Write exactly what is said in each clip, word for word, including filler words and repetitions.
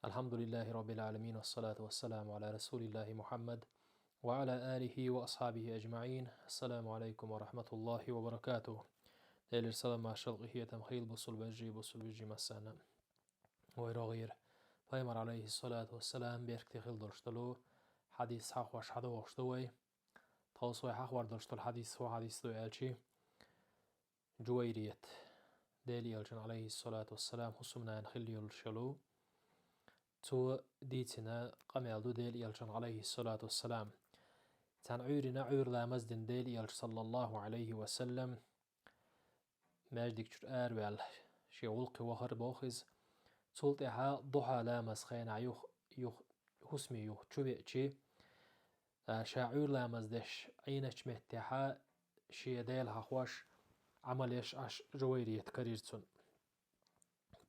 الحمد لله رب العالمين، والصلاة والسلام على رسول الله محمد وعلى آله وأصحابه أجمعين. السلام عليكم ورحمة الله وبركاته. Делера салам-маршал, къахетам хуьлда бусалба вежарий, бусалба йижарий массарна. Вай рогӀера Пайхамара, алейхиссалату вассалам, беркате хила долуш долу хьадис хьахош хьадогӀуш ду вай. Тховса вай хьахор долуш долу хьадис хӀун хьадис ду аьлча, Жувайрийат, Делан Элчан, алейхиссалату вассалам, хӀусамнана хилла йолуш йолу, цо дийцина къамел ду Делан Элчан, алейхиссалату вассалам. Царна Ӏуьйрина, Ӏуьйра ламаз дина Делан Элча, саллаллаху алейхи ва саллам, маьждиг чуьра араваьлла, шен гӀуллакхе вахара боху иза. Цул тӀаьхьа духьа ламаз хенахь юха, юха, хӀусаме юха чу веача, а, ша Ӏуьйра ламаз деш Ӏийначу меттехьа, шен Дела хьахош, Ӏамал еш Ӏаш Жувайрийат карийра цунна.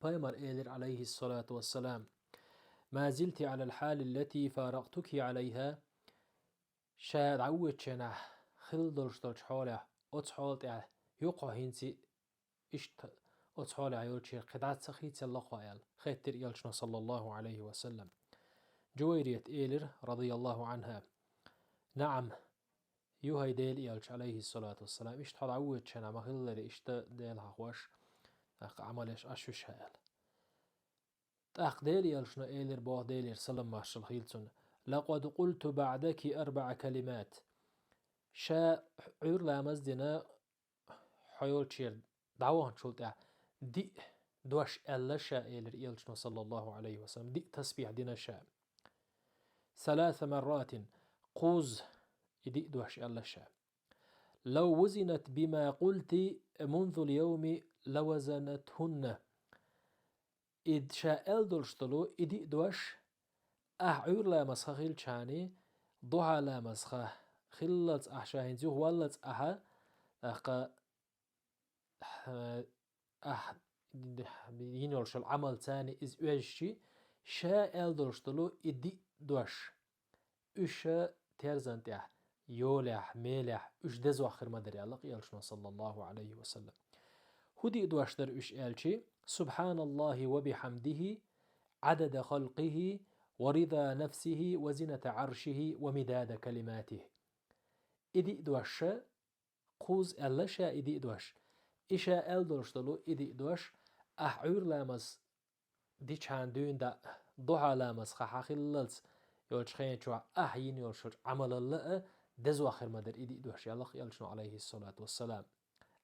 Пайхамара элира, алейхиссалату вассалам: «ما زلت على الحال التي فارقتك عليها». Ша дӀавоьдучу хенахь хилла долуш долчу хьолехь, оцу хьола тӀехь ю-кх хьо хӀинца, иштта оцу хьолехь йолчуьра кхин дӀа ца хийцалла-кх хьо аьлла, хеттира Элчано, саллаллаху алейхи ва саллам. Жувайрийат элира, радияллаху анхьа: «НаӀам, ю, хӀай Делан Элча, алейхиссалату вассалам, иштта хьо дӀавоьдучу хенахь ма-хиллара иштта Дела хьахош, тӀаккха Ӏамал еш Ӏаш ю ша», аьлла. ТӀаккха Делан Элчано элира боху, Делера салам-маршалла хуьлда цунна: «لقد قلت بعدك أربع كلمات». Ша Ӏуьйра ламаз дина хьо йолчуьра дӀаваханчул тӀаьхьа диъ дош аьлла ша, элира Элчано, саллаллаху алейхи ва саллам, диъ тасбихь дина ша. «ثلاث مرات», кхузза и диъ дош аьлла ша. «لو وزنت بما قلت منذ اليوم لوزنتهن». И ша аьлла долуш долу и диъ дош, ахь Ӏуьйра ламазха хилчахьана, духьа ламазха хиллалц ахь, ша хӀинца юха валлалц ахьа, тӀаккха, ахь йина йолуш йолу Ӏамалца иза оьзча, ша аьлла долуш долу и диъ дош, уьш терзан тӀехь, йолехь, мелехь, уьш дезох хир ма дара аьлла-кх Элчано, саллаллаху алейхи ва саллам. ХӀун диъ дош дара уьш аьлча: «سبحان الله وبحمده عدد خلقه ورضا نفسه وزنة عرشه ومداد كلماته». И диъ дош ша, кхузза аьлла ша и диъ дош. И ша аьлла долуш долу и диъ дош, ахь Ӏуьйра ламаз дичахьана дуьйна даа, духьа ламазха хьан хиллалц йолчу хенан чохь ахь йина йолуш йолчу Ӏамалалла а дезох хир ма дара и диъ дош аьлла-кх Элчано, алейхиссалату вассалам.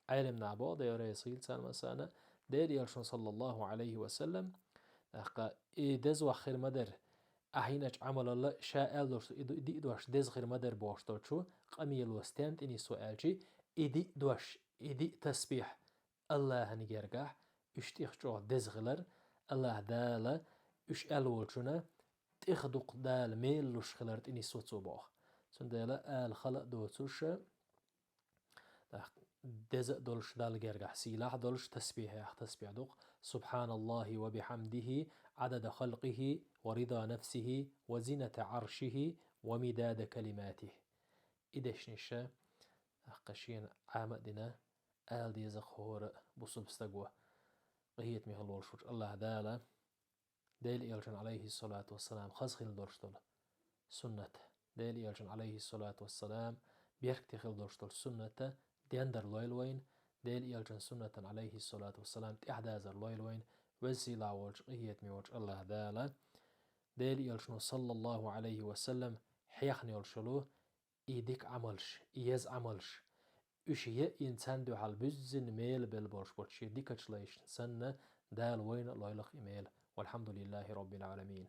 Ӏелам наха боху, Дела реза хуьлда царна массарна, Делан Элчано, саллаллаху алейхи ва саллам, тӀаккха и дезох хир ма дара, ахь йиначу Ӏамалалла ша аьлла долуш, и ду-, диъ дош деза хир ма дара бохуш долчу къамело стенна тӀенисво аьлча, и диъ дош, и диъ тасбихь Аллахьан гергахь уьш тӀех чӀогӀа деза хилар, Аллахь Дала уьш аьлла волчунна тӀех дукха Дала мел луш хилар тӀенисво цо боху. Цундела ала хала а доцуш, тӀаккха деза а долуш, Далла гергахь сийлахь а долуш, тасбихьех тасбихь ду-кх: «سبحان الله وبحمده عدد خلقه ورضا نفسه وزنة عرشه ومداد كلماته». И дешнаш, тӀаккха шена Ӏама а дина, ала деза-кх хӀора бусалба стаго, къинхетаме хила волуш волчу Аллахь Дала. Делан Элчан, алейхиссалату вассалам, хаза хила долуш долу суннат. Делан Элчан, алейхиссалату вассалам, беркате хила долуш долу суннат дендар лойла вайна. Делан Элчан суннатан, алейхиссалату вассалам, тӀаьхьадазар лойла вайна. Веза-сийлахь волчу, къинхетаме волчу Аллахь Дала Делан Элчано, саллаллаху алейхи ва саллам, хьехна йолуш йолу и дика Ӏамалш, и еза Ӏамалш, уьш яйина царна дуьхьал буьззина мела белла болуш болчу шен дикачу лайшна санна, Дала вайна а лойла-кх и мела. Валхьамдулиллахи роббил Ӏаламин.